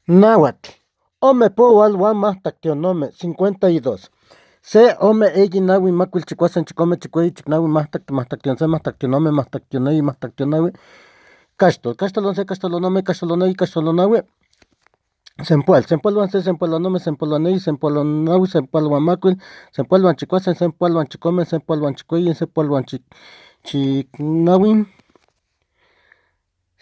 Nahuatl. Ome poal huan majtlactli 52. Se, ome, eyi, nahui, macuil, chicuasen, chicome, chicueyi, chicnahui, majtlactli, majtlactli se, majtlactli ome, majtlactli eyi, majtlactli nahui, caxtol, caxtol se, caxtol ome, caxtol eyi, caxtol nahui, sempoal, sempoal huan se, sempoal huan ome, sempoal huan eyi, sempoal huan nahui, sempoal huan macuil, sempoal huan chicuase, sempoal huan chicome, sempoal huan chicueyi, sempoal huan chicnahui,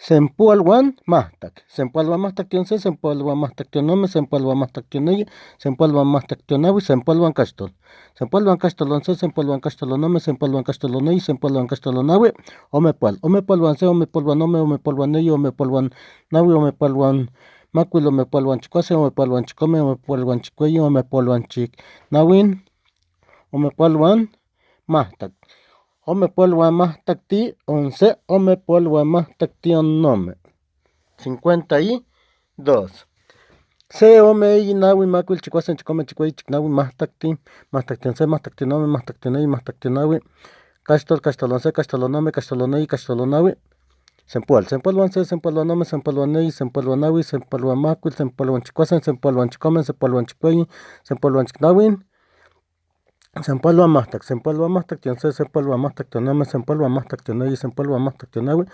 sempoal huan majtlac, sempoal huan majtlactli se, sempoal huan majtlactli ome, sempoal huan majtlactli eyi, sempoal huan majtlactli nahui, sempoal huan caxtol, sempoal huan caxtol se, sempoal huan caxtol ome, sempoal huan caxtol eyi, sempoal huan caxtol nahui, omepoal, omepoal huan se, omepoal huan ome, omepoal huan eyi, omepoal huan nahui, omepoal huan macuil, omepoal huan chicuase, omepoal huan chicome, omepoal huan chicueyi, omepoal huan chicnahui, omepoal huan majtlac, omepoal huan majtlactli se, omepoal huan majtlactli ome, 52. Se, ome, eyi, nahui, macuil, chicuase, chicome, chicueyi, chicnahui, majtlactli, majtlactli se, majtlactli ome, majtlactli eyi, majtlactli nahui, caxtol, caxtol se, caxtol ome, caxtol eyi, caxtol nahui, sempoal, sempoal huan se, sempoal huan ome, sempoal huan eyi, sempoal huan nahui, sempoal huan macuil, sempoal huan chicuase, sempoal huan chicome, sempoal huan chicueyi, sempoal huan chicnahui, sempoal huan majtlac, sempoal huan majtlactli se, sempoal huan majtlactli ome, sempoal huan majtlactli eyi, sempoal huan majtlactli nahui,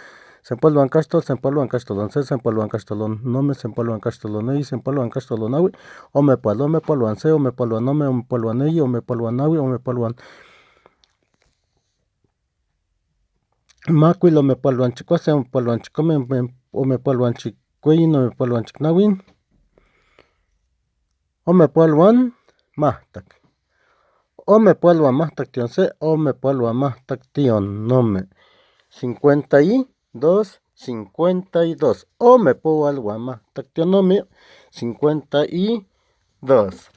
sempoal huan caxtol, sempoal huan caxtol se, sempoal huan caxtol ome, sempoal huan caxtol eyi, sempoal huan caxtol nahui, omepoal, omepoal huan se, omepoal huan ome, omepoal huan eyi, omepoal huan nahui, omepoal huan macuil, omepoal huan chicuase, omepoal huan chicome, omepoal huan chicueyi, omepoal huan chicnahui, omepoal huan majtlac, omepoal huan majtlactli se, omepoal huan majtlactli ome, 52, 52, omepoal huan majtlactli ome, 52.